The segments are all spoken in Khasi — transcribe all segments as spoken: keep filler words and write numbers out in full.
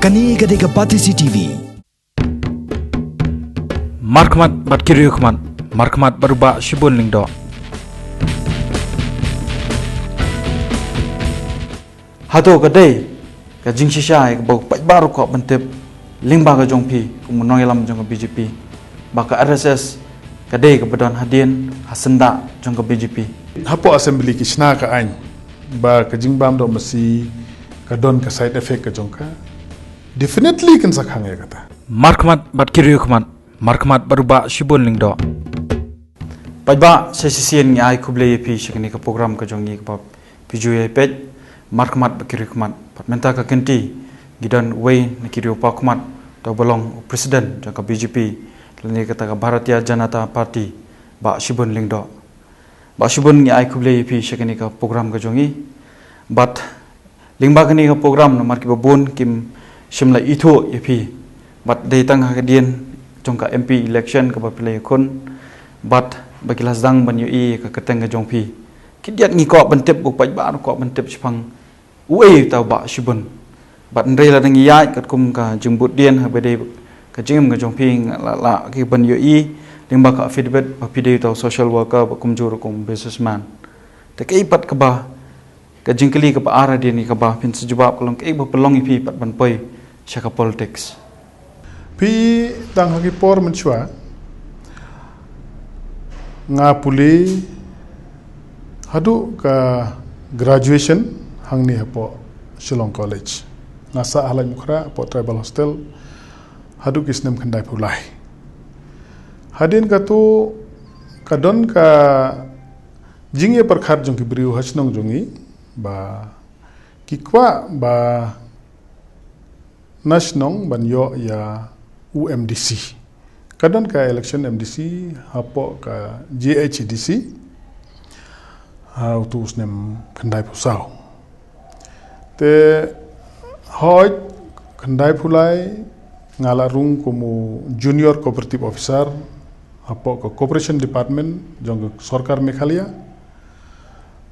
Kane ka dei ka Batesi T V. Markhmat bad ki riewkhmat, markhmat bad u Bah Shibun Lyngdoh. Hato ka dei ka jingshisha ïa kaba u paidbah ruh u kwah ban tip lyngba ka jong phi kum u nongïalam jong ka B J P ba ka R S S ka dei kaba don hadien ha syndah jong ka B J P? Hapoh assembly ki shna ka aiñ ba ka jingbam doh masi ka don ka side effect ka jong ka. Definitely kan sa khang ïa kata. Markhmat bad ki riewkhmat, markhmat bad u Bah Shibun Lyngdoh. Paidbah, sa shisien ngi ai khublei ïa phi sha kane ka program ka jong ngi kaba phi ju ïa peit. Markhmat bad ki riewkhmat, pat mynta ka kynti ngi don uwei na ki riew paw khmat, uta uba long u president jong ka B J P lane kata ka Bharatiya Janata Party, Bah Shibun Lyngdoh. Bah Shibun, ngi ai khublei ïa phi sha kane ka program ka jong ngi. Bad lyngba kane ka program, namar kiba bun kim shym la ithuh ïa phi, bad dei tang ha ka dien jong ka M P election kaba phi la ïakhun, bad ba ki la sdang ban ïohi ïa ka kyrteng ka jong phi. Khyndiat ngi kwah ban tip, u paidbah ruh u kwah ban tip shaphang uei uta u Bah Shibun. Bad hynrei lada ngi ïaid katkum ka jingbud dien, haba dei ka jingim ka jong phi, nga la lah ki ban ïohi lyngba ka affidavit ba phi dei uta u social worker bad kumjuh ruh kum businessman. Te kaei pat kaba, ka jingkylli kaba ar hadien kaba phin sa jubab ka long kaei ba pynlong ïa phi pat ban poi sha ka politics? Phi, tang ha ki por mynshuwa nga pule haduh ka graduation hangne hapoh Shillong College. Nga sah ha Laitumkhrah hapoh Tribal Hostel haduh ki snem khyndaiphew lai. Hadien katu ka don ka jingïapyrkhat jong ki briew ha shnong jong ngi ba ki kwah ba na shnong ban ïoh ïa u M D C. Ka don ka election M D C hapoh ka G H A D C ha utu u snem khyndaiphew saw. Te hooid, khyndaiphew lai nga la rung kum u junior cooperative officer hapoh ka cooperation department jong ka sorkar Meghalaya.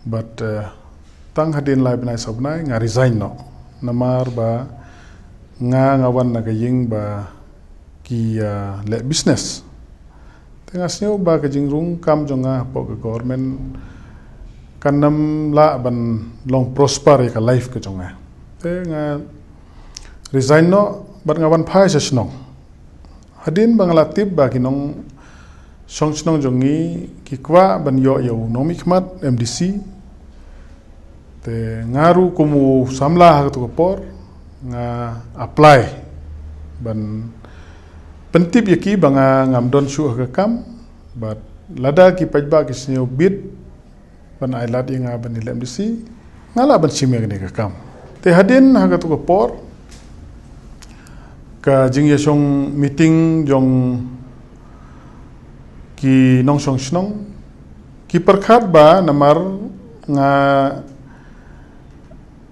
Bad, eh, tang hadien lai bnai saw bnai nga resign noh. Namar ba nga, nga wan na ka ïing ba ki, eh, leh business. Te nga sngew ba ka jingrung kam jong nga hapoh ka government kan ym lah ban long prosper ïa ka life ka jong nga. Te nga resign noh bad nga wan phai sha shnong. Hadien ba nga la tip ba ki nongshong shnong jong ngi ki kwah ban ïoh ïa u nongmihkhmat M D C, te nga ruh kum u samla ha katu ka por nga apply ban pyntip ïa ki ba nga ngam don shuh ha ka kam, bad lada ki paidbah ki sngew bit ban ai lad ïa nga ban ïaleh M D C, nga lah ban shim ïa kane ka kam. Te hadien ha katu ka por, ka jingïashong meeting jong ki nongshong shnong, ki pyrkhat ba namar nga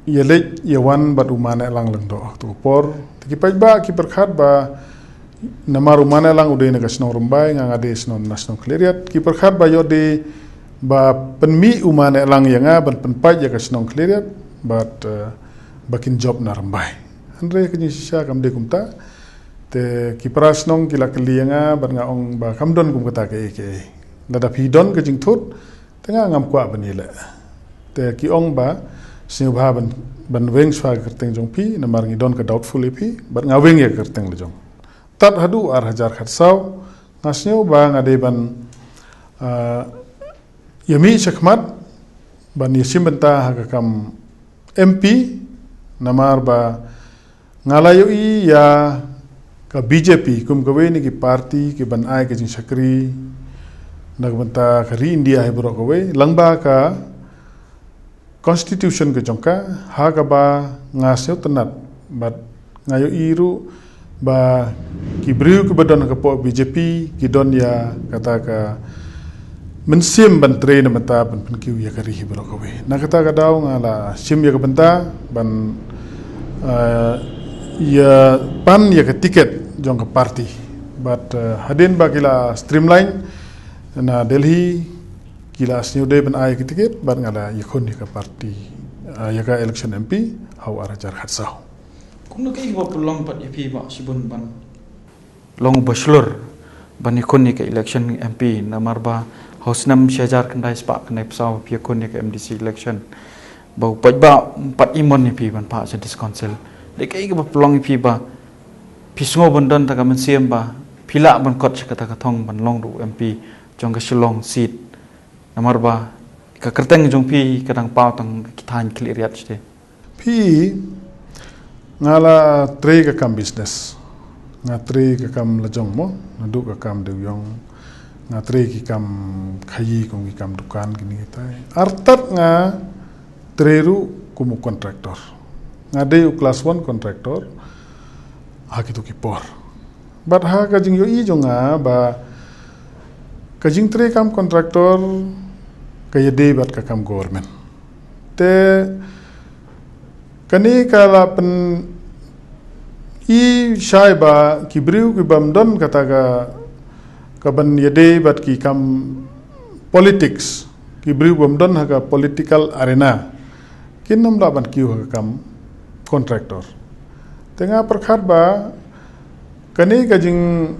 ïaleit ïawan bad u Ma Nehlang Lyngdoh ha katu ka por. Te ki paidbah ki pyrkhat ba namar u Ma Nehlang u dei na ka shnong Rymbai, nga, nga dei shnong, na shnong Khliehriat. Ki pyrkhat ba ïoh dei ba pynmih u Ma Nehlang ïa nga ban pynpait ïa ka shnong Khliehriat bad, eh, ba kin jop na Rymbai. Hynrei ka jingshisha kam dei kumta. Te ki para shnong ki la kylli ïa nga bad nga ong ba kam don kum kata kaei kaei. Lada phi don ka jingthut, te nga ngam kwah ban ïaleh. Te ki ong ba sngewbha ban, ban weng shuwa ka kyrteng jong phi, namar ngi don ka doubtful ïa phi, bad nga weng ïa ka kyrteng la jong. Tad haduh ar hajar khatsaw, nga sngew ba nga dei ban, ah, ïamih shakhmat ban ïashim bynta ha ka kam M P, namar ba nga la ïohi ïa ka B J P kum kawei na ki party ki ban ai ka jingshakri na ka bynta ka ri India hi baroh kawei, lyngba ka constitution ka jong ka, ha kaba nga sngewtynnat bad nga ïohi ruh ba ki briew kiba don ha ka pok B J P ki don ïa kata ka mynsiem ban trei na bynta ban pynkiew ïa ka ri hi baroh kawei. Na kata ka daw nga la shim ïa ka bynta ban, eh, ïa pan ïa ka tiket jong ka party. Bad, eh, hadien ba ki la streamline na Delhi, ki la sngewdei ban ai ka tiket bad nga la ïakhun ïa ka party, eh, ïa ka election M P ha u ar hajar khatsaw. Kumno ka i ba pynlong pat ïa phi ba shibun ban long ba shlur ban ïakhun ïa ka election M P, namar ba ha u snem shi hajar khyndai spah khyndai phew saw ba phi ïakhun ïa ka M D C election, ba u pat ba pat imon ïa phi ban phah sha District Council. Dei ka i ba pynlong ïa phi ba phi sngew ban don ta ka mynsiem ba phi lah ban kot sha kata ka thong ban long ruh M P jong ka Shillong seat, namar ba ka kyrteng jong phi ka dang paw tang ki thaiñ khlieh riat shatei. Phi, nga la trei ka kam business. Nga trei ka kam lajong mo, naduh ka kam dewïong. Nga trei ki kam khaïi kum ki kam dukan kine kitai. Artat nga trei ruh kum u contractor. Nga dei u class one contractor ha kitu ki por. Bad ha ka jingïohi jong nga ba ka jingtrei kam contractor ka ïadei bad ka kam government. Te kane ka la pyni shai ba ki briew ki bym don kata ka, ka ban ïadei bad ki kam politics, ki briew bym don ha ka political arena, kin ym lah ban kiew ha ka kam contractor. Te nga pyrkhat ba kane ka jing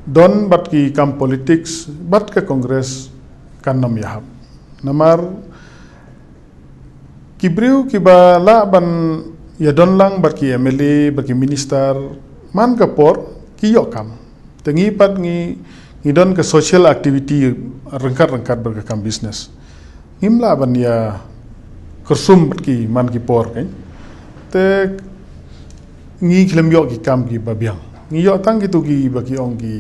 don bad ki kam politics bad ka Congress kan ym ïahap. Namar ki briew kiba lah ban ïadon lang bad ki M L A, bad ki minister, man ka por ki ïoh kam. Te ngi pat ngi, ngi don ka social activity ryngkat-ryngkat bad ka kam business. Ngim lah ban ïa kyrsum bad ki man ki por, kan. Te ngi khlem ïoh ki kam kiba biang. Ngi ïoh tang kitu kiba ki ong ki,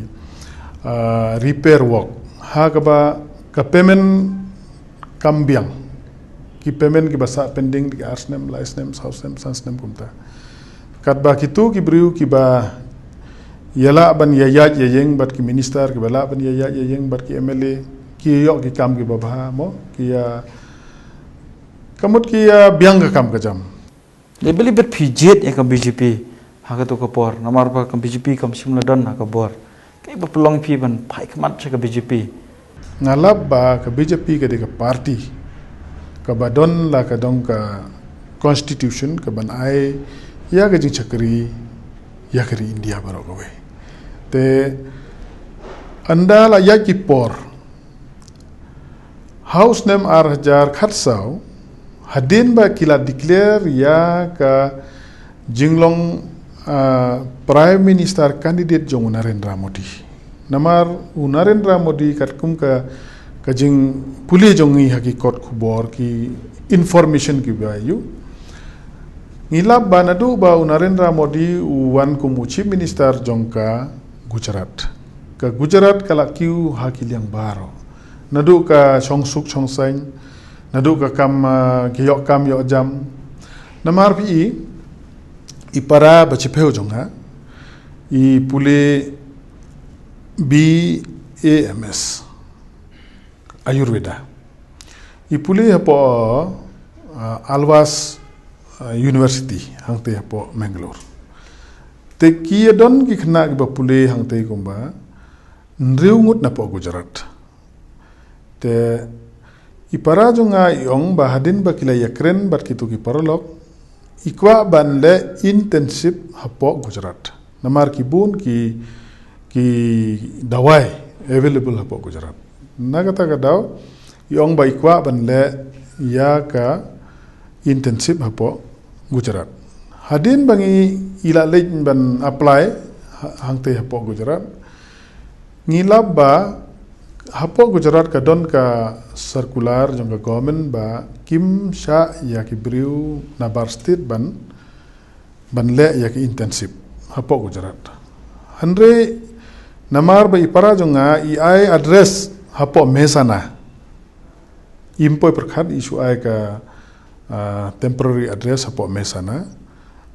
ah, repair work. Ha kaba ka payment kam biang. Ki payment kiba sah pending ki ar snem, lai snem, saw snem, san snem kumta. Katba kitu ki briew kiba ïa lah ban ïaid ïaïeng bad ki minister, kiba lah ban ïaid ïaïeng bad ki M L A, ki ïoh ki kam kiba bha mo, ki ïa, ka mut ki ïa biang ka kam ka jam. Dei balei pat phi jied ïa ka B J P ha katu ka por, namar ba ka B J P kam shym la don ha ka bor. Ka i ba pynlong phi ban phai khmat sha ka B J P. Nga lap ba ka B J P ka dei ka party kaba don la ka dong ka constitution ka ban ai ïa ka jingshakri ïa ka ri India baroh kawei. Te ynda la ïaid ki por, ha u snem ar hajar khatsaw, hadien ba ki la declare ïa ka jinglong, ah, Prime Minister candidate jong u Narendra Modi. Namar u Narendra Modi katkum ka, ka jingpule jong ngi ha ki kot khubor, ki information kiba ïoh, ngi lap ba naduh ba u Narendra Modi u wan kum u Chief Minister jong ka Gujarat. Ka Gujarat ka la kiew ha ki liang baroh. Naduh ka shongsuk shongsaiñ, naduh ka kam, ah, ki ïoh kam ïoh jam. Namar phi i, i para ba shiphew jong nga i pule B A M S, Ayurveda. I pule hapoh, ah, Alvas, ah, University, hangtei hapoh Mangalore. Te ki ïa don ki khynnah kiba pule hangtei kumba hynriew ngut napoh Gujarat. Te i para jong nga i ong ba hadien ba ki la ïakren bad kitu ki paralok, i kwah ban leh internship hapoh Gujarat. Namar ki bun ki, ki dawai available hapoh Gujarat. Na kata ka daw, i ong ba i kwah ban leh ïa ka internship hapoh Gujarat. Hadien ba ngi i la leit ban apply ha-, hangtei hapoh Gujarat, ngi lap ba hapoh Gujarat ka don ka circular jong ka government ba kim shah ïa ki briew nabar state ban, ban leh ïa ki internship hapoh Gujarat. Hynrei namar ba i para jong nga i ai address hapoh Mehsana. Im poi pyrkhat i shu ai ka, ah, temporary address hapoh Mehsana.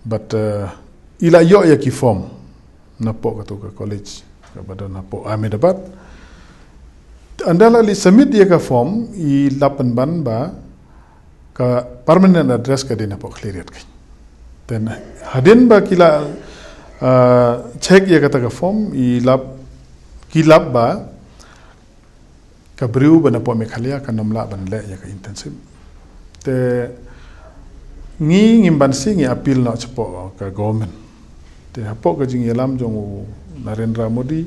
But, ah, i la ïoh ïa ki form napoh katu ka college kaba don hapoh Ahmedabad. Ynda la leit submit ïa ka form i lap pynban ba ka permanent address ka dei napoh Khliehriat. Then hadien ba ki la, ah, check ïa kata ka form i lap, ki lap ba ka briew ba napoh Meghalaya kan ym lah ban leh ïa ka internship. Te Ngi ngim banse, ngi appeal noh shapoh ka government. Te hapoh ka jingïalam jong u Narendra Modi,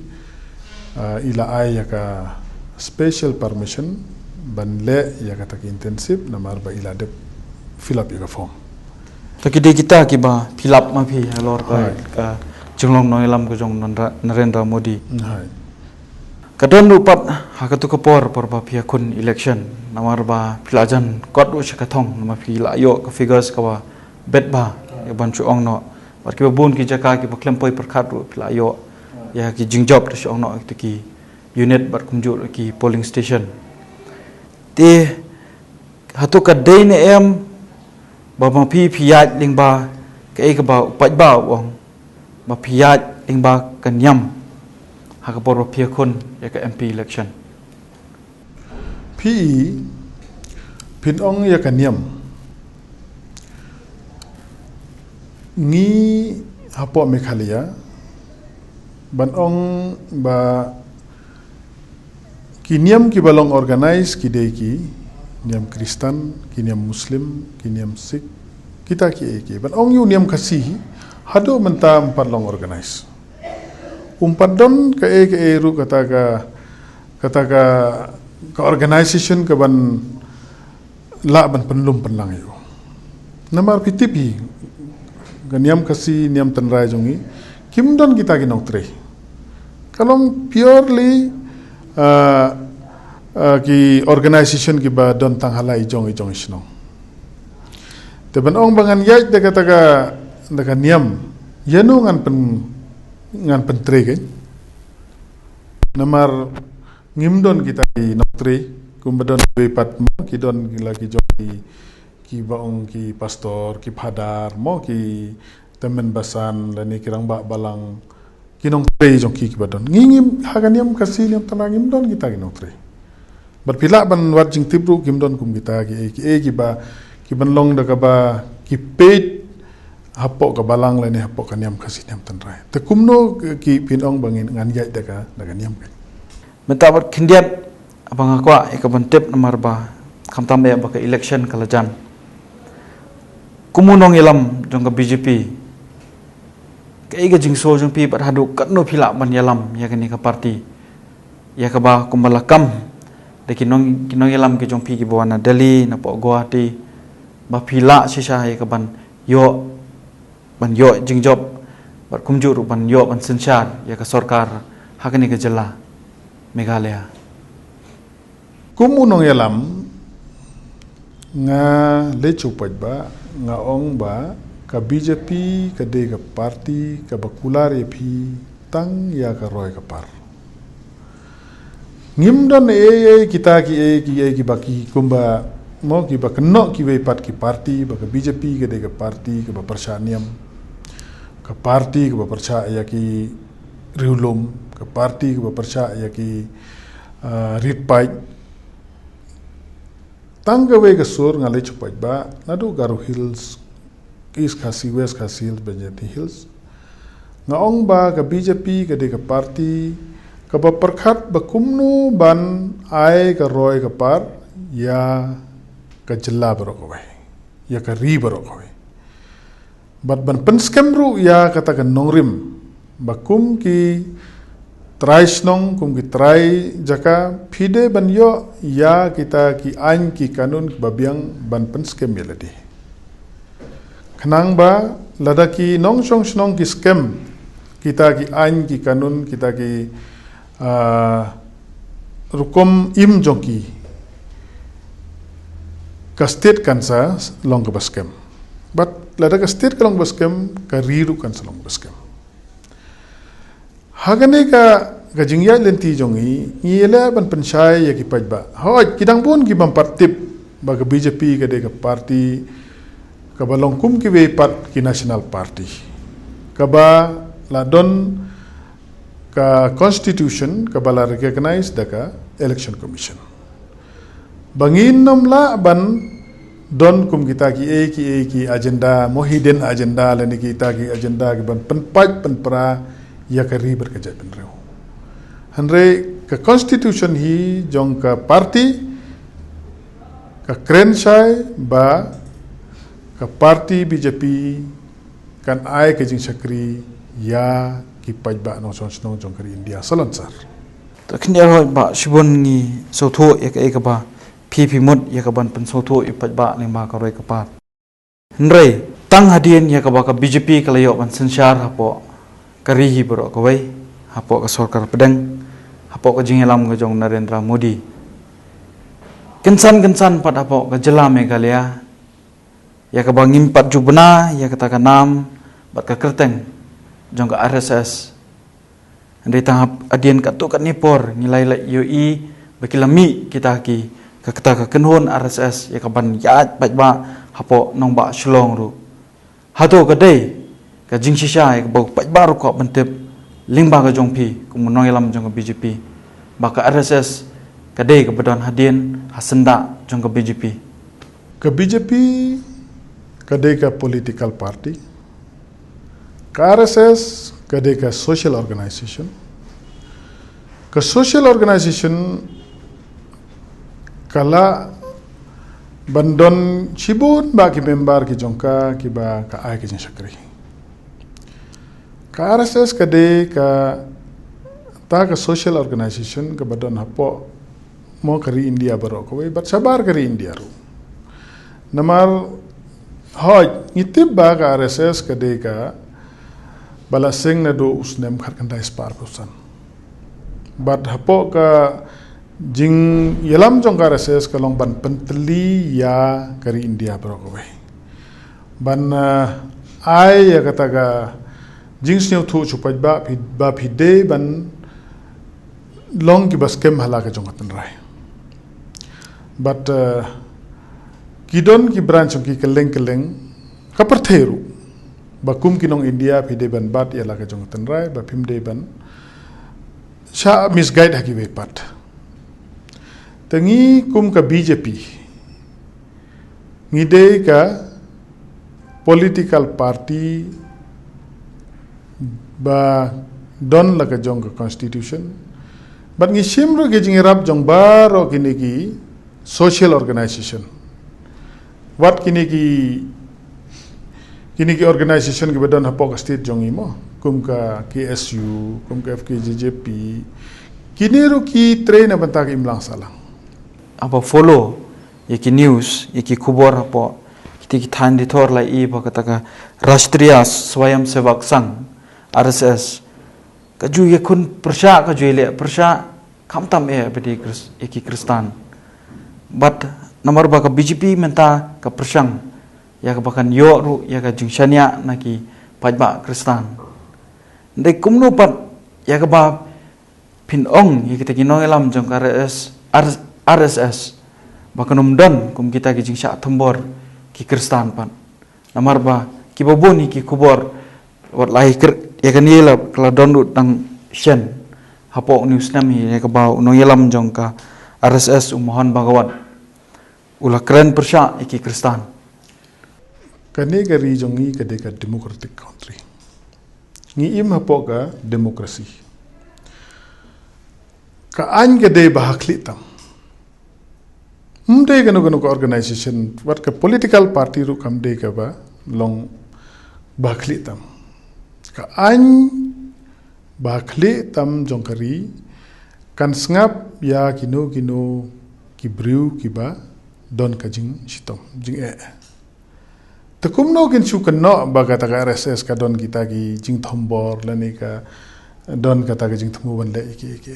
ah, i la ai ïa ka special permission ban leh ïa kata ka internship, namar ba i la dep fill up ïa ka form. To ki dei kita kiba fill up ma phi halor ka, ka jinglong nongïalam ka jong Narendra Modi. Ka don ruh pat ha katu ka por, por ba phi ïakhun election, namar ba phi la jan kot ruh sha ka thong, namar phi la ïoh ka figures kaba bet bha, ïa ban shu ong noh. Bad kiba bun ki jaka kiba khlem poi pyrkhat ruh phi la ïoh ïa ki jingjop da shu ong noh, kita ki unit bad kumjuh ruh ki polling station. Te hato ka dei ne em ba ma phi phi ïaid lyngba kaei kaba u paidbah u ong, ba phi ïaid lyngba ka niam ha ka por ba phi ïakhun ïa ka M P election? Phi, phin ong ïa ka niam. Ngi hapoh Meghalaya, ban ong ba ki niam kiba long organize ki dei ki niam Kristan, ki niam Muslim, ki niam Sikh, kita ki ei ki. Ban ong ïa u niam Khasi, haduh mynta ym pat long organize. Um pat don kaei kaei ruh kata ka, kata ka, ka organization kaban lah ban pynlum pynlang ïa u. Namar phi tip hi, ka niam Khasi, niam tynrai jong ngi, kim don kita ki nongtrei. Ka long purely, ah, ah, ki organization kiba don tang ha la i jong i jong i shnong. Te ban ong ba ngan ïaid da kata ka, da ka niam, ïano ngan pyn, ngan pyntrei kein. Namar ngim don kita ki nongtrei, kumba don kiwei pat mo, ki don ki la ki jong ki, kiba ong ki pastor, ki phadar mo, ki tymmen basan, lane ki rangbah balang, ki nongtrei jong ki kiba don. Ngi ngim, ha ka niam Khasi, niam tynrai ngim don kita ki nongtrei. Bad phi lah ban wad jingtip ruh kim don kum kita ki ei ki ei kiba, kiban long da kaba ki paid hapoh ka balang lane hapoh ka niam Khasi niam tynrai. Te kumno ki, phin ong ba ngin, ngan ïaid da ka, da ka niam kein. Mynta bad khyndiat ba nga kwah ïa ka ban tip namar ba khamtam ïa ba ka election ka la jan. Kum u nongïalam jong ka B J P, kaei ka jingsoh jong phi bad haduh katno phi lah ban ïalam ïa kane ka party, ïa kaba kumba la kam da ki nong, ki nongïalam ki jong phi kiba wan na Delhi, napoh Guwahati, ba phi lah shisha ïa ka ban ïoh, ban ïoh jingjop, bad kumjuh ruh ban ïoh ban synshar ïa ka sorkar ha kane ka jylla Meghalaya. Kum u nongïalam, nga leit sha u paidbah, nga ong ba ka B J P ka dei ka party kaba kular ïa phi tang ïa ka roi ka par. Ngim don ei ei kita ki ei ki ei kiba ki kumba mo kiba kynnoh kiwei pat ki party, ba ka B J P ka dei ka party kaba pyrshah niam, ka party kaba pyrshah ïa ki riewlum, ka party kaba pyrshah ïa ki, ah, rit paid. Tang kawei ka sur nga leit sha u paidbah, naduh Garo Hills, East Khasi, West Khasi Hills, Jaintia Hills. Nga ong ba ka B J P ka dei ka party kaba pyrkhat ba kumno ban ai ka roi ka par ïa ka jylla baroh kawei, ïa ka ri baroh kawei. Bad ban pynskhem ruh ïa kata ka nongrim ba kum ki trai shnong, kum ki trai jaka, phi dei ban ïoh ïa kita ki aiñ ki kanun kiba biang ban pynskhem ïa lade. Khnang ba lada ki nongshong shnong ki skhem kita ki aiñ ki kanun, kita ki, ah, rukom im jong ki, ka state kan sa long kaba skhem. Bad lada ka state ka long kaba skhem, ka ri ruh kan sa long kaba skhem. Ha kane ka, ka jingïaid lynti jong ngi, ngi ïaleh ban pynshai ïa ki paidbah. Hooid, ki dang bun ki bym pat tip ba ka B J P ka dei ka party kaba long kum kiwei pat ki national party, kaba la don ka constitution kaba la recognize da ka Election Commission. Ba ngin ym lah ban don kum kita ki ei ki ei ki agenda, mo hidden agenda lane kita ki agenda kiban pynpait pynpra ïa ka ri bad ka jaitbynriew. Hynrei ka constitution hi jong ka party ka kren shai ba Ka party B J P kan ai ka jingshakri ïa ki paidbah nongshong shnong jong ka ri India salonsar. Ta khyndiat hoi ba shibun ngi sngewthuh ïa kaei kaba phi phi mut ïa kaban pynsngewthuh ïa paidbah lyngba ka roi ka par. Hynrei tang hadien ïa kaba ka B J P ka la ïoh ban synshar hapoh ka ri hi baroh kawei, hapoh ka sorkar pdeng, hapoh ka jingïalam ka jong Narendra Modi. Kynsan kynsan pat hapoh ka jylla Meghalaya ïa kaba ngim pat ju bna ïa kata ka nam bad ka kyrteng jong ka R S S. Hynrei tang hadien katto katne por ngi la ïohi ba ki la mih kita ki, ka kata ka kynhun R S S ïa kaban ïaid paidbah hapoh nongbah Shillong ruh. Hato ka dei ka jingshisha ïa kaba paidbah ruh ka pyntip lyngba ka jong phi kum u nongïalam jong ka B J P ba ka R S S ka dei kaba don hadien ha syndah jong ka B J P? Ka B J P ka dei ka political party. Ka R S S ka dei ka social organization. Ka social organization ka lah ban don shibun bah ki member ki jong ka kiba ka ai ka jingshakri. Ka R S S ka dei kata ka social organization kaba don hapoh mo ka ri India baroh kawei bad shabar ka ri India ruh. Namar hoi ngi tip ba ka R S S ka dei kaba la seng naduh u snem khatkhyndai spah arphew san. Bad hapoh ka jingïalam jong ka R S S ka long ban pyntylli ïa ka ri India baroh kawei. Ban, eh, ai ïa kata ka jingsngewthuh sha u paidbah ba phi dei ban long kiba skhem ha la ka jong ka tynrai. Bad, eh, ki don ki branch jong ki kylleng kylleng ka pyrthei ruh ba kum ki nong India phi dei ban bat ïa la ka jong ka tynrai ba phim dei ban shah misguide ha kiwei pat. Te ngi kum ka B J P ngi dei ka political party ba don la ka jong ka constitution. Bad ngi shim ruh ki jingïarap jong baroh kine ki social organization. Wat kine ki, kine ki organization kiba don hapoh ka state jong ngi mo, kum ka K S U, kum ka F K J J P, kine ruh ki trei na bynta ka imlang sahlang. Haba follow ïa ki news, ïa ki khubor hapoh kita ki thaiñ dithor la i ba kata ka Rashtriya Swayamsevak Sangh, R S S, ka ju ïakhun pyrshah, ka ju ïaleh pyrshah khamtam eh bad ïa ki Khristan. Bad namar ba ka B J P mynta ka pyrshang ïa kaba kan ïoh ruh ïa ka jingshaniah na ki paidbah Khristan. Dei kumno pat ïa kaba phin ong ïa kita ki nongïalam jong ka R S, R, R S S ba kan ym don kum kita ki jingshah thombor ki Khristan pat. Namar ba kiba bun ïa ki khubor wat la ïa kane la ka la don ruh tang shen hapoh une u snem hi ïa kaba u nongïalam jong ka R S S u Mohan Bhagwat u la kren pyrshah ïa ki Khristan. Kane ka ri jong ngi ka dei ka democratic country. Ngi im hapoh ka democracy. Ka aiñ ka dei ba ha khlieh tam. Ym dei kano kano ka organization, wat ka political party ruh kam dei kaba long ba ha khlieh tam. Ka aiñ ba ha khlieh tam jong ka ri kan sngap ïa kino kino ki briew kiba don ka jingshitom, jingeh. Te kumno kin shu kynnoh ba kata ka R S S ka don kita ki jingthombor lane ka don kata ka jingthmu ban leh ïa ki, ïa ki.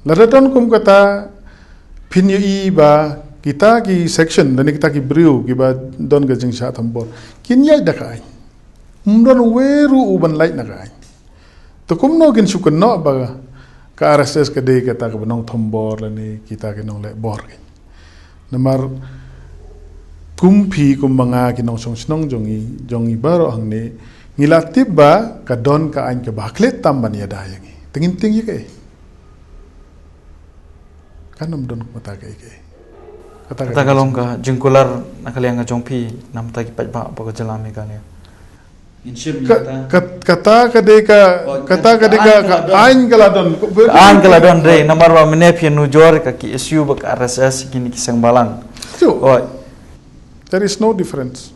Lada don kum kata phin ïohi ba kita ki section lane kita ki briew kiba don ka jingshah thombor kin ïaid da ka aiñ. Ym don uwei ruh u ban lait na ka aiñ. Te kumno kin shu kynnoh ba ka R S S ka dei kata kaba nongthombor lane kita ki nongleh bor ki. Namar kum phi kum ma nga ki nongshong shnong jong ngi, jong ngi baroh hangne ngi la tip ba ka don ka aiñ kaba ha khlieh tam ban ïada ïa ngi. Te ngin tieng ïa kaei? Kan ym don kumta kaei kaei. Kata ka long ka jingkular na ka liang ka jong phi namar ki paidbah ba ka jylla Meghalaya. Ngin shim ïa kata. Kata ka dei ka, kata ka dei ka aiñ ka la don. Ka aiñ ka la don dei namar ba mynne phi nujor ka K S U bad ka R S S kine ki seng balang. There is no difference.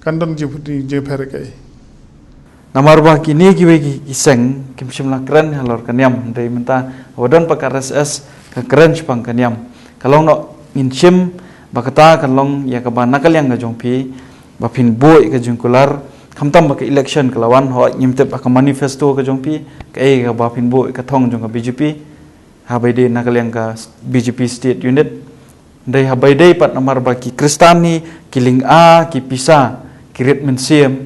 Kan don jingpher kaei. Namar ba kine kiwei ki seng kim shym la kren halor ka niam, hynrei mynta haba don pat ka R S S ka kren shaphang ka niam. Ka long noh, ngin shim ba kata ka long ïa kaba na ka liang ka jong phi ba phin buh ka jingkular, khamtam ba ka election ka la wan, hooid ngim tip ba ka manifesto ka jong phi kaei kaba phin buh ka thong jong ka B J P. Haba ïadei na ka liang ka B J P State Unit. Hynrei haba ïadei pat namar ba ki Khristan hi ki lynga ki pisa, ki rit mynsiem,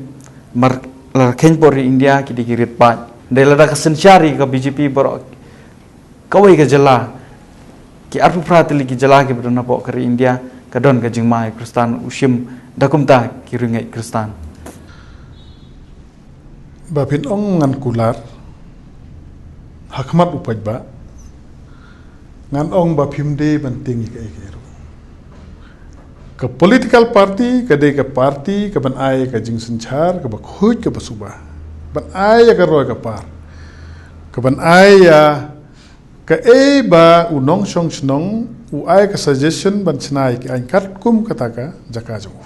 mar la kheiñ por ri India ki dei ki rit paid. Hynrei lada ka synshar ïa ka B J P baroh kawei ka jylla, ki arphew phra tylli ki jylla kiba don hapoh ka ri India, ka don ka jingma ïa u Khristan, u shim da kumta ki riewngeit Khristan. Ba phin ong ngan kular ha khmat u paidbah, ngan ong ba phim dei ban tieng ïa kaei kaei ruh. Ka political party ka dei ka party kaban ai ka jingsynshar kaba khuid kaba suba, ban ai ïa ka roi ka par, kaban ai ïa kaei ba u nongshong shnong u ai ka suggestion ban shna ïa ki aiñ katkum kata ka jaka jong u.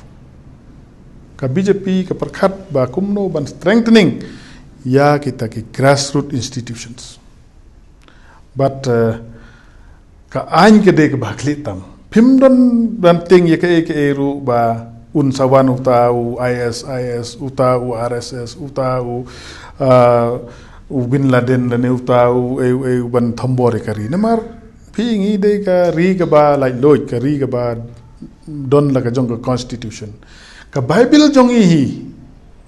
Ka B J P ka pyrkhat ba kumno ban strengthening ïa kita ki grassroots institutions. But, eh, ka aiñ ka dei kaba khlieh tam. Phim don ban tieng ïa kaei kaei ruh ba un sa wan uta u I S I S, uta u R S S, uta u, ah, u Bin Laden lane uta u, eh, eh, u ban thombor ïa ka ri. Namar phi, ngi dei ka ri kaba laitluid, ka ri kaba don la ka jong ka constitution. Ka Bible jong ngi hi,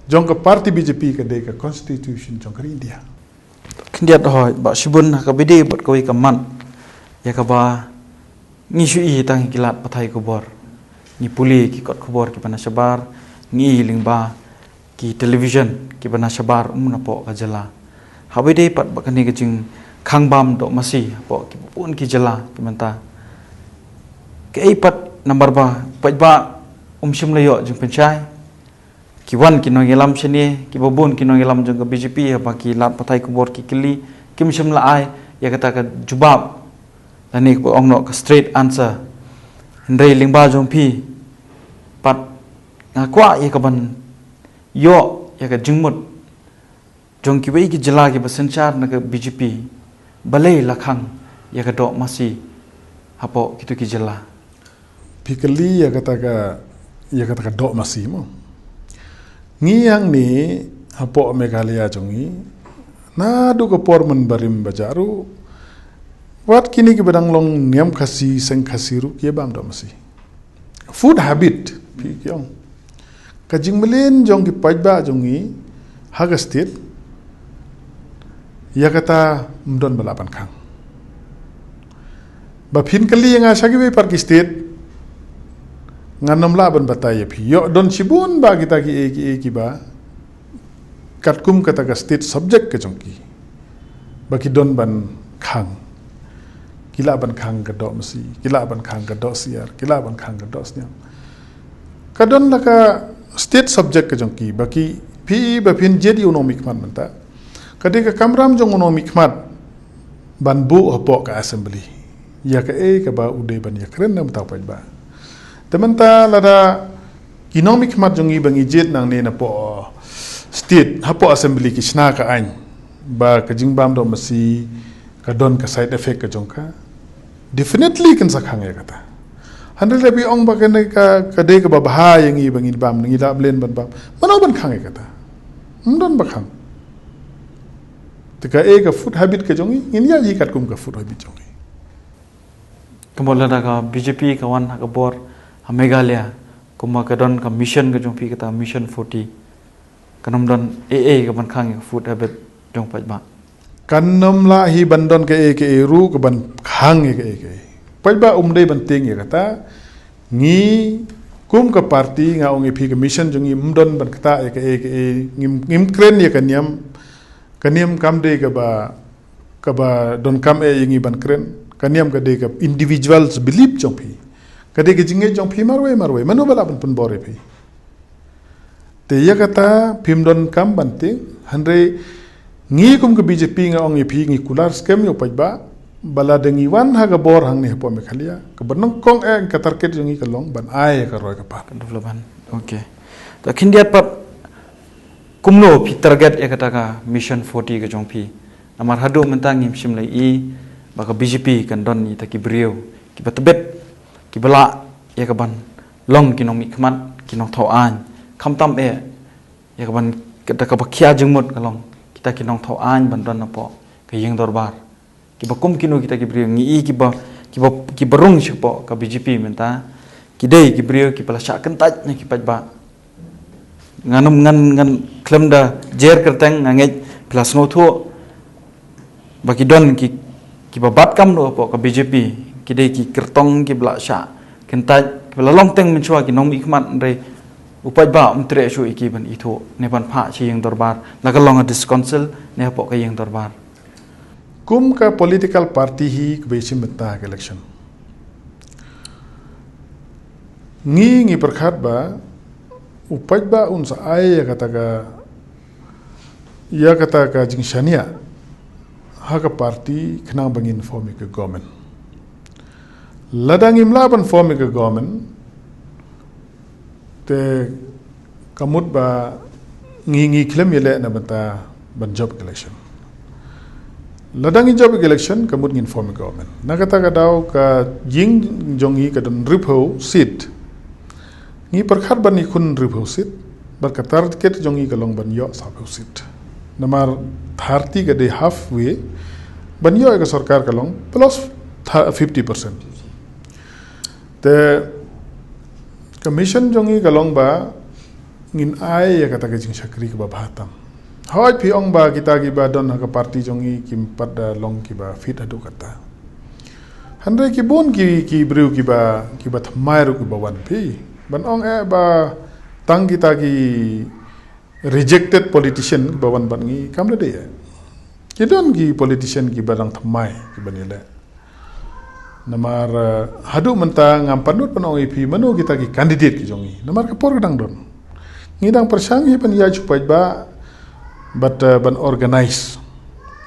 jong ka party B J P, ka dei ka constitution jong ka ri India. Khyndiat hoi, ba shibun ha kaba ïadei bad kawei ka mat ïa kaba ngi shu i tang ki lad pathai khubor. Ngi pule ki kot khubor kiba na shabar, ngi i lyngba ki television kiba na shabar um napoh ka jylla. Haba ïadei pat bad kane ka jingkhang bam doh masi hapoh kiba bun ki jylla ki mynta. Kaei pat namar ba paidbah um shym la ïoh jingpynshai. Ki wan ki nongïalam shane, kiba bun ki nongïalam jong ka B J P, haba ki lad pathai khubor ki kylli, kim shym la ai ïa kata ka jubab, lane kaba ong noh ka straight answer. Hynrei lyngba jong phi pat nga kwah ïa kaban ïoh ïa ka jingmut jong kiwei ki jylla kiba synshar na ka B J P, balei la khang ïa ka doh masi hapoh kito ki jylla. Phi kylli ïa kata ka, ïa kata ka doh masi mo. Ngi hangne hapoh Meghalaya jong ngi, naduh ka por mynbarim ba jah ruh, wat kine kiba dang long niam Khasi, seng Khasi ruh ki ïa bam doh masi. Food habit, phi ki ong. Ka jingmlien jong ki paidbah jong ngi ha ka state, ïa kata ym don ba lah ban khang. Ba phin kylli ïa nga sha kiwei pat ki state, ngan ym lah ban batai ïa phi. Ïoh don shibun ba kita kiei kiei kiba katkum kata ka state subject ka jong ki, ba ki don ban khang. Ki lah ban khang ka doh masi, ki lah ban khang ka doh syiar, ki lah ban khang ka doh sniang. Ka don la ka state subject ka jong ki, ba ki, phi i ba phin jied ïa u nongmihkhmat mynta. Ka dei ka kamram jong u nongmihkhmat ban buh hapoh ka assembly ïa kaei kaba u dei ban ïakren na bynta u paidbah. Te mynta lada ki nongmihkhmat jong ngi ba ngi jied nangne napoh state, hapoh assembly ki shna ka aiñ ba ka jingbam doh masi ka don ka side effect ka jong ka, definitely kin sa khang ïa kata. Hynrei lada phi ong ba kane ka, ka dei kaba bha ïa ngi ba ngin bam, ngi lah blame ban bam, mano ban khang ïa kata? Ym don ba khang. Te kaei ka food habit ka jong ngi, ngin ïaid hi katkum ka food habit jong ngi. Kumba lada ka B J P ka wan ha ka bor ha Meghalaya, kumba ka don ka mission ka jong phi, kata Mission forty, kan ym don ei ei kaban khang ïa ka food habit jong paidbah. Kan ym lah hi ban don kaei kaei ruh kaban khang ïa kaei kaei. Paidbah um dei ban tieng ïa kata. Ngi kum ka party, nga ong ïa phi, ka mission jong ngi ym don ban ktah ïa kaei kaei. Ngim, ngim kren ïa ka niam. Ka niam kam dei kaba, kaba donkam eh ïa ngi ban kren. Ka niam ka dei ka individuals belief jong phi. Ka dei ka jingngeit jong phi marwei marwei. Mano ba lah ban pynbor ïa phi? Te ïa kata phim donkam ban tieng, hynrei ngi kum ka B J P, nga ong ïa phi, ngi kular skhem ïa u paidbah ba lada ngi wan ha ka bor hangne hapoh Meghalaya, kaba nyngkong eh ka target jong ngi ka long ban ai ïa ka roi ka par. Ka development. Okay. Ta khyndiat pat kumno phi target ïa kata ka Mission forty ka jong phi? Namar haduh mynta ngim shym la i ba ka B J P kan don ïa kita ki briew kiba tbit, kiba lah ïa ka ban long ki nongmihkhmat, ki nongthaw aiñ. Khamtam eh ïa ka ban, kata kaba khia jingmut ka long kita ki nongthaw aiñ ban don hapoh ka ïing dorbar. Kiba kum kino kita ki briew ngi i kiba, kiba, kiba rung shapoh ka B J P mynta, ki dei ki briew kiba la shah kyntait na ki paidbah. Ngan, ngan, ngan khlem da jer kyrteng, nga ngeit phi la sngewthuh ba ki don ki, kiba bat kam noh hapoh ka B J P, ki dei ki kyrtong kiba la shah kyntait, kiba la long teng mynshuwa ki nongmihkhmat, hynrei u paidbah um treh shuh ïa ki ban ithuh ne ban phah sha ïing dorbar, la ka long ha District Council ne hapoh ka ïing dorbar. Kum ka political party hi kaba ïashim bynta ha ka election, ngi, ngi pyrkhat ba u paidbah un sa ai ïa kata ka, ïa kata ka jingshaniah ha ka party khnang ba ngin form ïa ka government. Lada ngim lah ban form ïa ka government, te ka mut ba ngi, ngi khlem ïaleh na bynta ban jop election. Lada ngi jop election, ka mut ngin form government. Na kata ka daw ka ïing jong ngi ka don hynriewphew seat. Ngi pyrkhat ban ïakhun hynriewphew seat, bad ka target jong ngi ka long ban ïoh sawphew seat. Namar thirty ka dei halfway, ban ïoh ïa ka sorkar ka long plus tha-, fifty percent. Te ka mission jong ngi ka long ba ngin ai ïa kata ka jingshakri kaba bha tam. Hooid, phi ong ba kita kiba don ha ka party jong ngi kim pat da long kiba fit haduh katta. Hynrei ki bun ki, ki briew kiba, kiba thymmai ruh kiba wan, phi ban ong eh ba tang kita ki rejected politician kiba wan bad ngi, kam da dei eh. Ki don ki politician kiba dang thymmai kiban ïaleh. Namar, eh, haduh mynta ngam pat nud ban ong ïa phi mano kita ki candidate ki jong ngi. Namar ka por ka dang don. Ngi dang pyrshang hi ban ïaid sha u paidbah bad, eh, ban organize.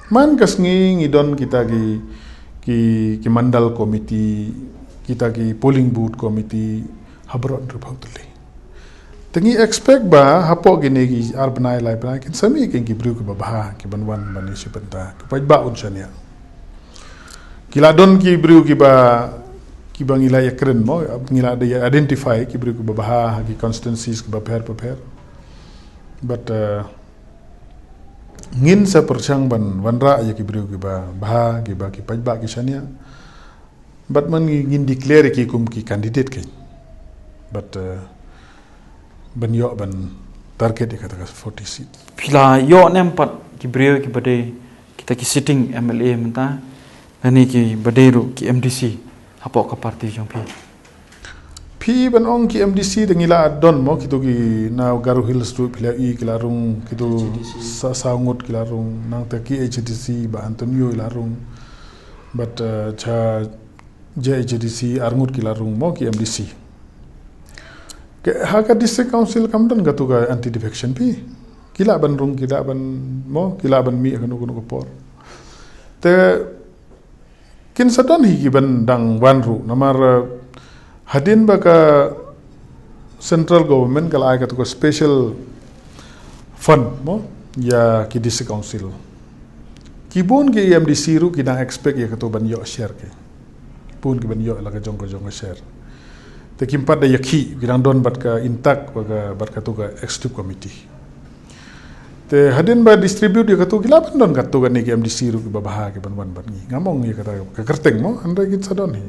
Man ka sngi ngi don kita ki, ki, ki mandal committee, kita ki polling booth committee, ha baroh hynriewphew tylli. Te ngi expect ba hapoh kine ki ar bnai lai bnai kin sa mih ki briew kiba bha kiban wan ban ïashim bynta, ki paidbah un shaniah. Ki la don ki briew kiba, kiba ngi la ïakren mo, ngi la identify ki briew kiba bha ha ki constituencies kiba pher bapher. But, uh, ngin sa pyrshang ban wanrah ïa ki briew kiba bha, kiba ki paidbah ki shaniah. Bad man ngi, ngin declare ki kum ki candidate kein. Bad, eh, ban ïoh ban target ïa kata ka forty seat. Phi la ïoh ne em pat ki briew kiba dei kita ki sitting M L A mynta, lane kiba dei ruh ki M D C hapoh ka party jong phi? Phi ban ong ki M D C te ngi la don mo, kito ki na Garo Hills ruh phi la i ki la rung, kito sa, saw ngut ki la rung, nangta ki H D C Bah Antonio i la rung. Bad, eh, cha J H A D C ar ngut ki la rung mo ki M D C. Ke, ha ka District Council kam don katu ka anti defection phi. Ki lah ban rung, ki lah ban mo, ki lah ban mih kano kano ka por. Te kin sa don hi kiban dang wan ruh. Namar, eh, hadien ba ka central government ka la ai katu ka special fund mo ïa ki District Council. Ki bun ki M D C ruh ki dang expect ïa katu ban ïoh share ki. Bun kiban ïoh la ka jong ka jong ka share. Te kim pat da ïakhih, ki dang don bad ka intact, bad ka, bad katu ka executive committee. Te hadien ba distribute ïa katu ki lah ban don katu kane ki M D C ruh kiba bha kiban wan bad ngi. Ngam ong ïa kata ka kyrteng mo, hynrei kin sa don hi.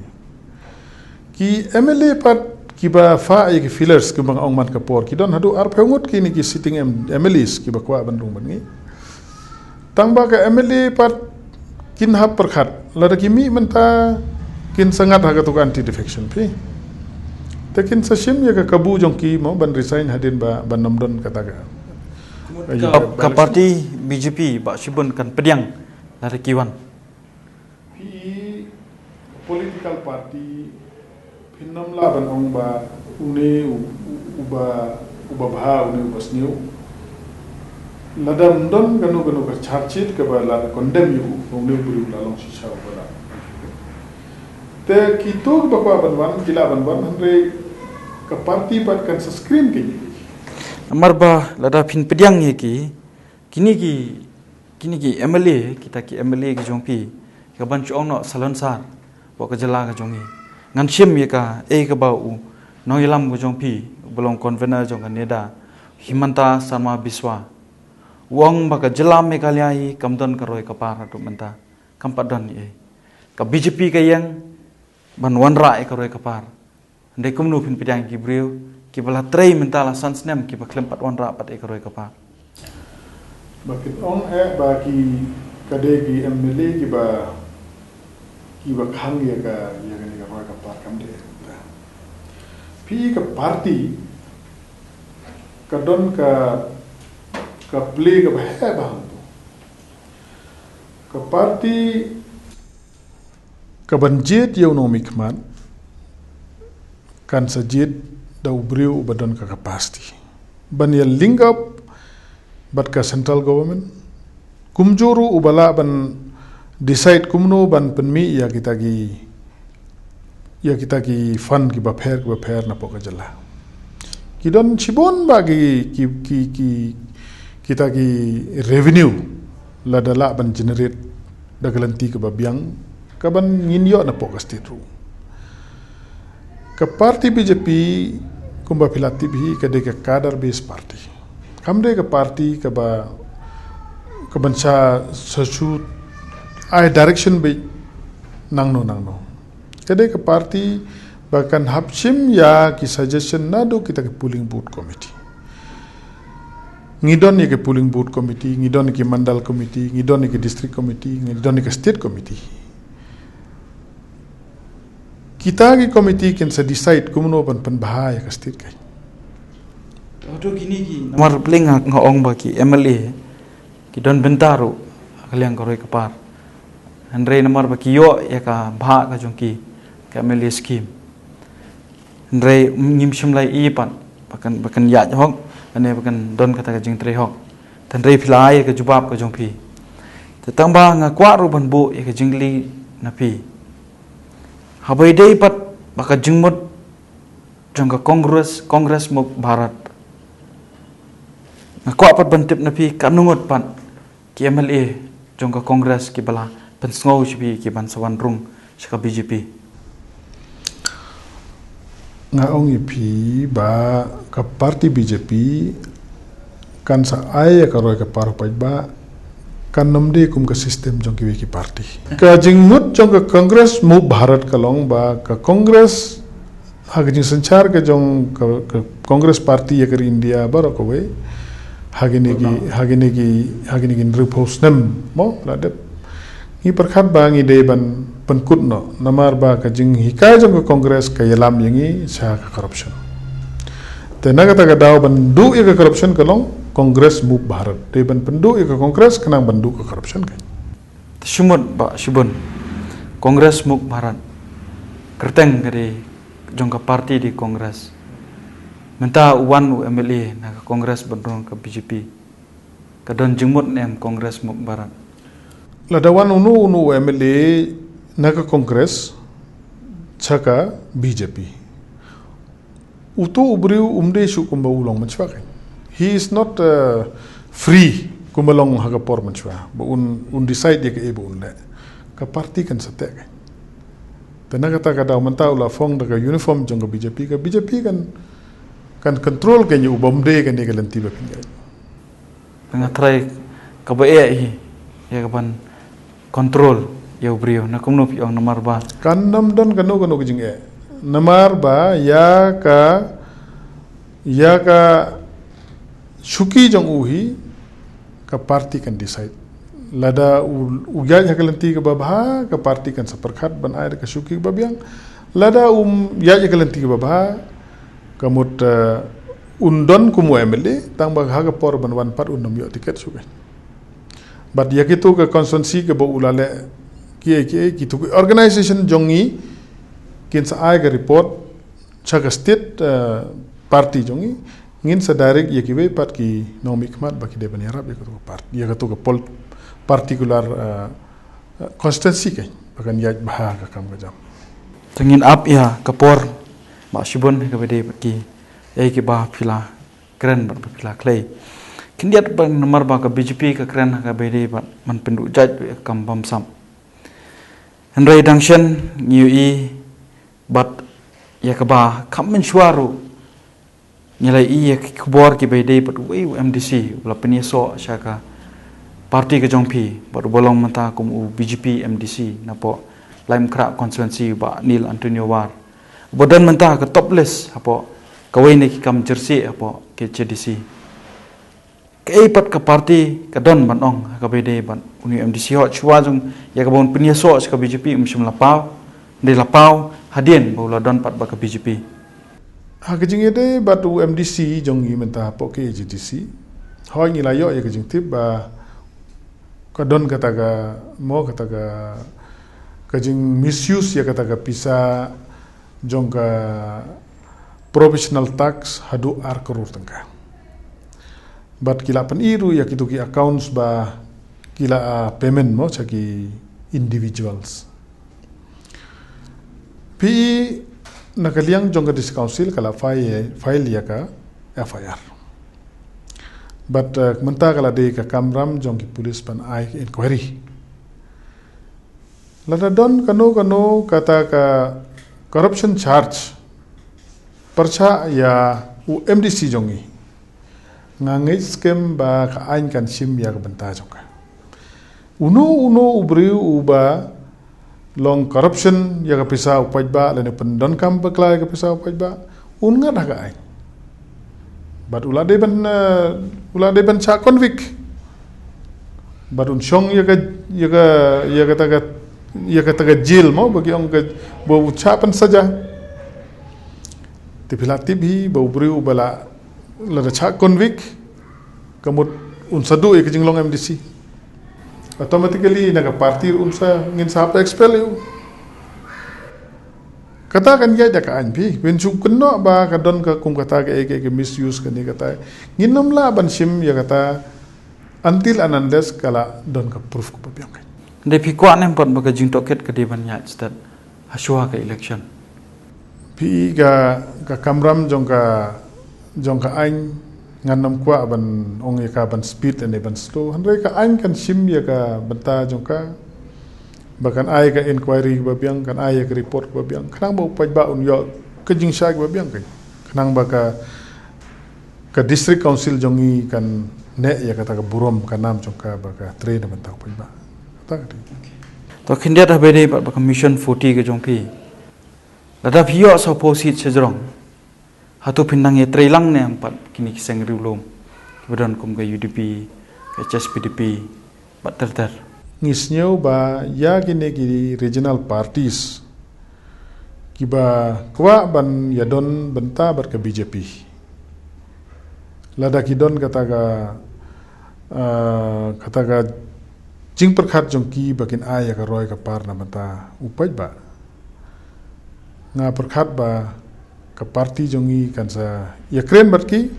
Ki M L A pat kiba phah ïa ki feelers kiba nga ong man ka por, ki don haduh arphew ngut kine ki sitting M-, M L As kiba kwah ban rung bad ngi. Tang ba ka M L A pat kin hap pyrkhat, lada ki mih mynta kin sa ngat ha katu ka anti defection phi. Te kin sa shim ïa ka kabu jong ki mo ban resign hadien ba, ban ym don kata ka. Ka, ka party B J P Bah Shibun kan pdiang lada ki wan. Phi political party phin ym lah ban ong ba une u, u, uba, uba bha, une uba sniew. Lada ym don kano kano ka charge sheet kaba la condemn ïa u, une u briew la long shisha uba la. Te kito kiba kwah ban wan, ki lah ban wan, hynrei ka party pat kan sa screen ki. Namar ba lada phin pdiang ïa ki, kine ki, kine ki M L A, kita ki M L A ki jong phi, ka ban shu ong noh salonsar, hapoh ka jylla ka jong ngi. Ngan shim ïa ka, eh, kaba u nongïalam ka jong phi, uba long convener jong ka NEDA, Himanta Sharma Biswas, u ong ba ka jylla Meghalaya hi kam don ka roi ka par haduh mynta. Kam pat don ei. Ka B J P ka ïeng ban wanrah ïa ka roi ka par. Hynrei kumno phin pdiang ki briew kiba la trei mynta la san snem, kiba khlem pat wanrah pat ïa ka roi ka par. Ba kin ong eh ba ki, ka dei ki M L A kiba, kiba khang ïa ka, ïa kane ka roi ka par, kam dei. Phi ka party ka don ka, ka play kaba heh bha hangto. Ka party ka ban jied ïa u nongmihkhmat kan sa jied da u briew uba don ka capacity ban ïa link up bad ka central government. Kumjuh ruh uba lah ban decide kumno ban pynmih ïa kita ki, ïa kita ki fund kiba pher kiba pher napoh ka jylla. Ki don shibun bah ki, ki, ki, ki, kita ki revenue lada lah ban generate da ka lynti kaba biang, ka ban ngin ïoh napoh ka state ruh. Ka party B J P, kumba phi la tip hi, ka dei ka cadre based party. Kam dei ka party kaba, ka ban sa, sa shu ai direction beit nangno nangno. Ka dei ka party ba kan hap shim ïa ki suggestion naduh kita ki polling booth committee. Ngi don ïa ki polling booth committee, ngi don ïa ki mandal committee, ngi don ïa ki district committee, ngi don ïa ki state committee. Kita ki committee kin sa decide kumno ban pynbha ïa ka state ka. Hato kine ki, namar balei nga, nga ong ba ki M L A ki don bynta ruh ha ka liang ka roi ka par. Hynrei namar ba ki ïoh ïa ka bhah ka jong ki, ka M L A scheme. Hynrei ngim shym la ïohi pat ba kan, ba kan ïaid hok, lane ba kan don kata ka jingtrei hok. Hynrei phi la ai ka jubab ka jong phi. Te tang ba nga kwah ruh ban buh ïa ka jingkylli na phi. Haba ïadei pat ba ka jingmut jong ka Congress, Congress Mukt Bharat, nga kwah pat ban tip na phi katno ngut pat ki M L A jong ka Congress kiba la pynsngew sha phi ki ban sa wan rung sha ka B J P. Nga ong ïa phi ba ka party B J P kan sa ai ïa ka roi ka par u paidbah, kan nym dei kum ka system jong kiwei ki party. Ka jingmut jong ka Congress Mukt Bharat ka long ba ka Congress, ha ka jingsynshar ka jong ka, ka Congress party ïa ka ri India baroh kawei, ha kine ki, ha kine ki, ha kine ki hynriewphew snem mo la dep. Ngi pyrkhat ba ngi dei ban pynkut noh, namar ba ka jinghikai jong ka Congress ka ïalam ïa ngi sha ka corruption. Te na kata ka daw ban duh ïa ka corruption ka long Congress Mukt Bharat. Dei ban pynduh ïa ka Congress khnang ban duh ka corruption ka. Te shu mut bah shibun, Congress Mukt Bharat, kyrteng ka dei jong ka party dei Congress. Mynta u wan u M L A na ka Congress ban rung ka B J P, ka don jingmut ne em Congress Mukt Bharat? Lada wan uno uno u M L A na ka Congress sha ka B J P, uto u briew um dei shuh kumba u long mynshuwa kein. He is not, uh, free kumba long ha ka por mynshuwa ba un, un decide ïa kaei ba un leh. Ka party kan sa teh kein. Te na kata ka daw mynta u la phong da ka uniform jong ka B J P, ka B J P kan, kan control kein ïa u, bym dei kane ka lynti ba phin ïaid. Nga tharai kaba eh hi ïa ka ban control ïa u briew, na kumno phi ong, namar ba kan nym don kano kano ka jingeh. Namar ba ïa ka, ïa ka shuki jong u hi ka party kan decide. Lada u, u ïaid ha ka lynti kaba bha, ka party kan sa pyrkhat ban ai da ka shuki kaba biang. Lada um ïaid ha ka lynti kaba bha, ka mut, eh, un don kum u M L A, tang ba ha ka por ban wan pat un nym ïoh ticket shuh kein. Bad ïa kito ka constituency kaba u la leh, kiei kiei, kito ki organisation jong ngi kin sa ai ka report sha ka state, eh, party jong ngi, ngin sa direct ïa kiwei pat ki nongmihkhmat ba ki dei ban ïarap ïa kato ka part, ïa kato ka pol-, particular, eh, eh, constituency kein, ba kan ïaid bha ka kam ka jam. Te ngin ap ïa ka por, bah shibun, kaba dei bad kiei kiba phi la kren bad ba phi la khlei. Khyndiat ba namar ba ka B J P ka kren ha kaba ïadei bad ban pynduh jait bad ka kam bamsap. Hynrei dang shen ngi ïohi bad ïa kaba kham mynshuwa ruh ngi la ïohi ïa ki khubor kiba ïadei bad uwei u M D C uba la pynïasoh sha ka party ka jong phi bad uba long mynta kum u B J P M D C napoh Laitumkhrah constituency, u Bah Neil Antonio War, uba don mynta ha ka top list hapoh kawei na ki kam jyrsieh hapoh K H A D C. Kaei pat ka party ka don ban ong ha kaba ïadei bad une u M D C, hooid shuwa jong ïa kaba un pynïasoh sha ka B J P um shym la paw, hynrei la paw hadien ba u la don pat bad ka B J P? Ha ka jingïadei bad u M D C jong ngi mynta hapoh K H A D C, hooid ngi la ïoh ïa ka jingtip ba ka don kata ka, mo, kata ka, ka jing misuse ïa kata ka pisa jong ka provisional tax haduh ar klur tyngka. Bad ki la pyni ruh ïa kitu ki accounts ba ki la, ah, payment, mo, sha ki individuals. Phi, na ka liang jong ka District Council ka la file, file ïa ka F I R. Bad, eh, mynta ka la dei ka kamram jong ki police ban ai ka inquiry. Lada don kano kano kata ka corruption charge pyrshah ïa u M D C jong ngi, nga ngeit skhem ba ka aiñ kan shim ïa ka bynta jong ka. Uno uno u briew uba long corruption ïa ka pisa u paidbah lane pyndonkam bakla ïa ka pisa u paidbah, un ngat ha ka aiñ. Bad u la dei ban, eh, u la dei ban shah convict. Bad un shong ïa ka, ïa ka, ïa kata ka, ïa kata ka jail, mo, ba ki ong ka, ba u shah pynsaja. Te phi la tip hi ba u briew uba la, lada shah convict, ka mut un sa duh ïa ka jinglong M D C. Automatically na ka party ruh un sa, ngin sa hap expel ïa u. Kata kan ïaid da ka aiñ phi. Phin shu kynnoh ba ka don ka kum kata ka, ka, ka misuse kane kata. Ngin ym lah ban shim ïa kata until and unless ka la don ka proof kaba biang. Dei phi kwah ne em pat ba ka jingtohkit ka dei ban ïaid stet ha shuwa ka election? Phi, ka, ka kamram jong ka, jong ka aiñ, ngan ym kwah ban ong ïa ka ban speed lane ban slow. Hynrei ka aiñ kan shim ïa ka bynta jong ka, ba kan ai ka inquiry ba biang, kan ai ïa ka report ba biang. Khnang ba u paidbah un ïoh ka jingshai ba biang ka. Khnang ba ka, ka District Council jong ngi kan neh ïa kata ka burom ka nam jong ka ba ka trei na bynta u paidbah. Kata ka dei. To khyndiat ha ba dei ba, ba ka Mission forty ka jong phi. Lada phi ïoh sa phew seat sha jrong, hato phin nang ïatrei lang ne em pat kine ki seng riewlum kiba don kum ka U D P, ka H S P D P, bad ter ter? Ngi sngew ba ïa kine ki regional parties kiba kwah ban ïadon bynta bad ka B J P, lada ki don kata ka, ah, kata ka jingpyrkhat jong ki ba kin ai ïa ka roi ka par na bynta u paidbah, nga pyrkhat ba ka party jong ngi kan sa ïakren bad ki,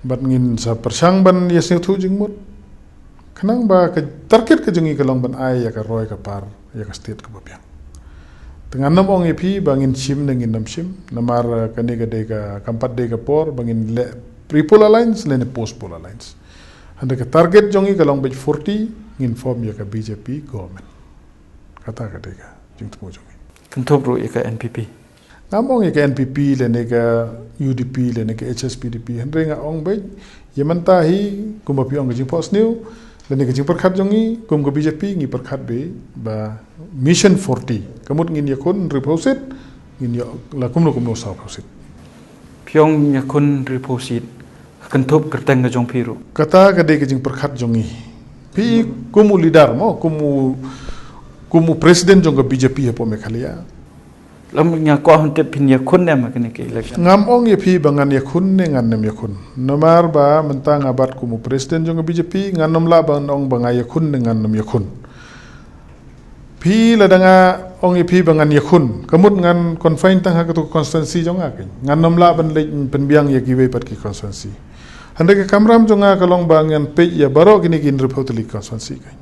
bad ngin sa pyrshang ban ïasngewthuh jingmut. Khnang ba ka target ka jong ngi ka long ban ai ïa ka roi ka par ïa ka state kaba biang. Te ngan ym ong ïa phi ba ngin shim ne ngin ym shim, namar, eh, kane ka dei ka, kam pat dei ka por ba ngin leh pre-poll alliance lane post-poll alliance. Hynrei ka target jong ngi ka long beit forty, ngin form ïa ka B J P government. Kata ka dei ka jingthmu jong ngi. Kynthup ruh ïa ka N P P. Ngam ong ïa ka N P P lane ka U D P lane ka H S P D P, hynrei nga ong beit ïa mynta hi, kumba phi ong ka jingphohsniew lane ka jingpyrkhat jong ngi, kum ka B J P ngi pyrkhat beit ba Mission forty. Ka mut ngin ïakhun hynriewphew seat, ngin ïoh la kumno kumno sawphew seat. Phi ong ïakhun hynriewphew seat, ka kynthup kyrteng ka jong phi ruh? Kata ka dei ka jingpyrkhat jong ngi. Phi kum u leader mo, kum u, kum u president jong ka B J P hapoh Meghalaya. Lada nga kwah ban tip, phin ïakhun ne em ha kane ka election? Ngam ong ïa phi ba ngan ïakhun ne ngan ym ïakhun. Namar ba mynta nga bat kum u president jong ka B J P, ngan ym lah ban ong ba nga ïakhun ne ngan ym ïakhun. Phi, lada nga ong ïa phi ba ngan ïakhun, ka mut ngan confine tang ha katu ka constituency jong nga keiñ. Ngan ym lah ban leit pynbiang ïa kiwei pat ki constituency. Hynrei ka kamram jong nga ka long ba ngan peit ïa baroh kine ki hynriewphew tylli ki constituency keiñ.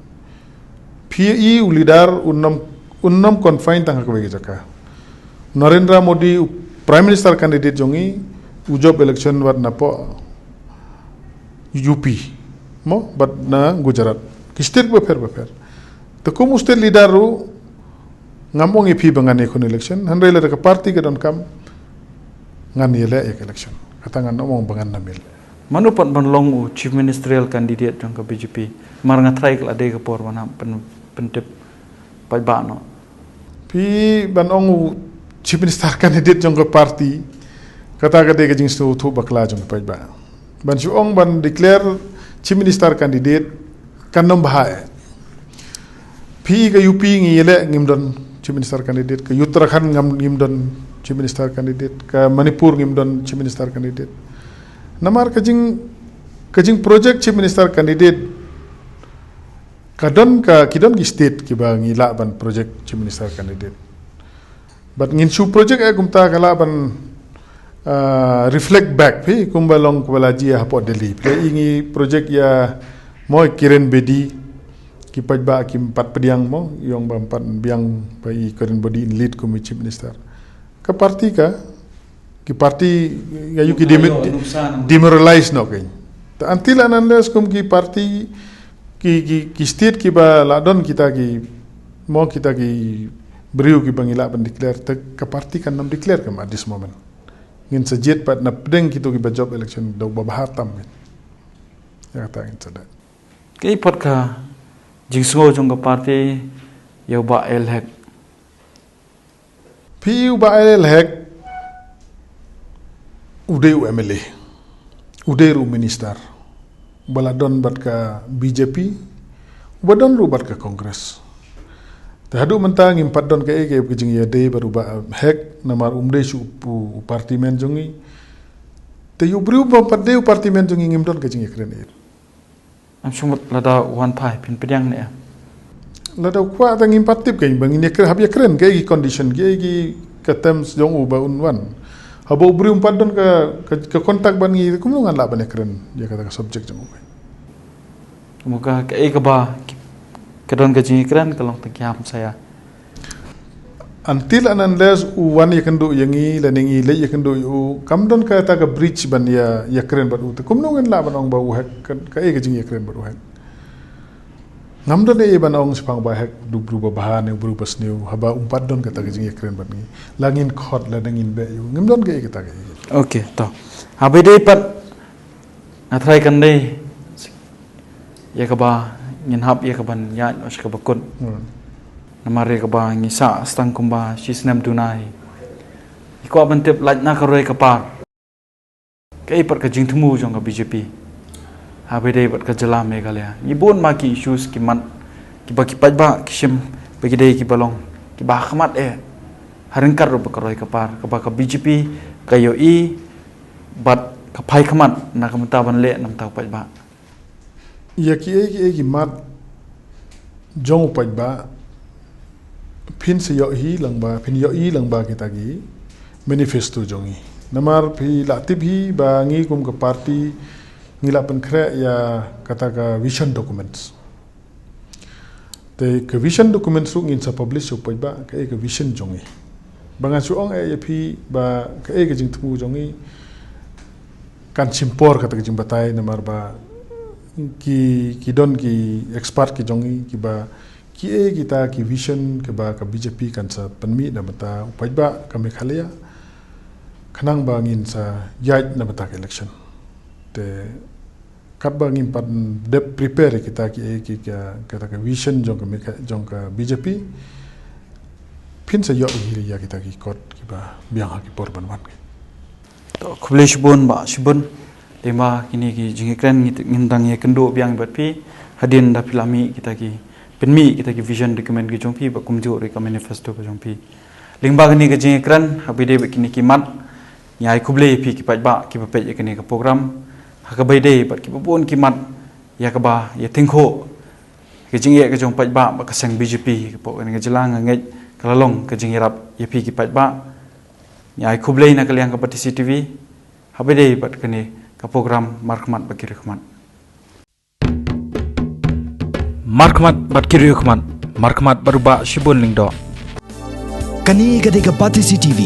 Phi, i u leader un ym, un ym confine tang ha kawei ka jaka. Narendra Modi u Prime Minister candidate jong ngi, U jop election wat na poh U P mo, bad na Gujarat, ki state bapher bapher. Te kum u state leader ruh, ngam ong ïa phi ba ngan ïakhun election, hynrei lada ka party ka donkam, ngan ïaleh ïa ka election. Kata ngan ong ba ngan namar. Mano pat ban long u chief ministerial candidate jong ka B J P? Mar nga trai ka la dei ka por ban hap pyn-, pyntip paidbah noh. Phi ban ong u chief minister candidate jong ka party, kata ka dei ka jingsngewthuh bakla jong ka paidbah. Ban shu ong ban declare chief minister candidate, kan ym bha eh. Phi ka U P ngi ïaleh ngim don chief minister candidate, ka Uttarakhand ngam, ngim don chief minister candidate, ka Manipur ngim don chief minister candidate. Namar ka jing, ka jing project chief minister candidate, ka don ka, ki don ki state kiba ngi lah ban project chief minister candidate. Bad ngin shu project eh kumta ka lah ban, ah, reflect back phi kumba long kumba la jia hapoh Delhi. Phi i ngi project ïa mo Kiren Bedi, ki paidbah kim pat pdiang mo, ïong ba pat biang ba i Kiren Bedi in lead kum i chief minister. Ka party ka, ki party ïa ïoh ki demi-, demoralize noh kein. Te until and unless kum ki party, ki, ki, ki state kiba la don kita ki, mo kita ki briew kiba ngi lah ban declare, te ka party kan ym declare kam at this moment. Ngin sa jied pat na pdeng kito kiba jop election da uba bha tam. Ïa kata ngin sa da. Kaei pat ka jingsngew jong ka party ïa u Bah A L Hek? Phi u Bah A L Hek u dei u M L A, u dei ruh u minister, uba la don bad ka B J P, uba don ruh bad ka Congress. Te haduh mynta ngim pat don kaei kaei ka jingïadei bad u Bah Hek, namar um dei shuh u, u party man jong ngi. Te ïa u briew ba pat dei u party man jong ngi ngim don ka jingïakren ei. Am shu mut lada u wan phai phin pdiang ne em? Lada u kwah, te ngim pat tip kein ba ngin ïakren, hap ïakren kaei ki condition, kaei ki, ka terms jong u ba un wan. Haba u briew um pat don ka, ka, ka contact bad ngi, kumno ngan lah ban ïakren ïa kata ka subject jong u? Mo ka, kaei kaba ki, ka don ka jingïakren ka long tang ki ham saya. Until and unless u wan ïakynduh ïa ngi lane ngi leit ïakynduh ïa u, kam don kata ka bridge ban ïa, ïakren bad u, te kumno ngin lah ban ong ba u Hek, ka, kaei ka jingïakren bad u Hek? Ngam don ei ban ong shaphang Bah Hek u dei u briew ba bha ne u briew ba sniew, haba um pat don kata ka jingïakren bad ngi. La ngin khot, lane ngin beh ïa u, ngim don kaei kata kaei. Okay, to. Haba dei pat nga trai kan dei ïa kaba ngin hap ïa kaban ïaid noh sha kaba kut. Hmm. Namar ïa kaba ngi sah tang kumba shi snem duna hi. Ngi kwah ban tip lait na ka roi ka par, kaei pat ka jingthmu jong ka B J P haba dei bad ka jylla Meghalaya? Ngi bun ma ki issues ki mat kiba ki paidbah ki shim ba ki dei kiba long kiba ha khmat eh, ha ryngkat ruh bad ka roi ka par kaba ka B J P ka ïohi bad ka phai khmat na ka bynta ban leh na ka bynta u paidbah. Ïa kiei kiei ki mat jong u paidbah phin sa ïohi lyngba, phin ïohi lyngba kita ki manifesto jong ngi. Namar phi la tip hi ba ngi kum ka party ngi la pynkhreh ïa kata ka vision documents. Te ka vision documents ruh ngin sa publish sha u paidbah kaei ka vision jong ngi. Ba ngan shu ong eh ïa phi ba kaei ka jingthmu jong ngi kan shim por kata ka jingbatai, namar ba ki, ki don ki expert ki jong ngi kiba kiei kita ki vision kiba ka B J P kan sa pynmih na ka bynta u paidbah ka Meghalaya, khnang ba ngin sa ïaid na ka bynta ka election. Te katba ngim pat dep prepare kita ki, ki, ki, kita ki vision jong ka, jong ka B J P, phin sa ïohi ïa kita ki kot kiba biang ha ki por ban wan. To, khublei shibun Bah Shibun. Lyngba kine ki jingïakren ngi, ngin dang ïakynduh biang bad phi hadien da phi la mih kita ki, pynmih kita ki vision document ki jong phi bad kumjuh ruh ka manifesto ka jong phi. Lyngba kane ka jingïakren, haba dei bad kine ki mat, ngi ai khublei ïa phi ki paidbah kiba peit ïa kane ka program. Ha kaba dei bad kiba bun ki mat ïa kaba ïa tyngkhuh ka jingeh ka jong paidbah bad ka seng B J P hapoh kane ka jylla, nga ngeit ka la long ka jingïarap ïa phi ki paidbah. Ngi ai khublei na ka liang ka Batesi T V. Haba dei bad kane ka program Markhmat bad ki riewkhmat. Markhmat bad ki riewkhmat, markhmat bad u Bah Shibun Lyngdoh. Kane ka dei ka Batesi T V.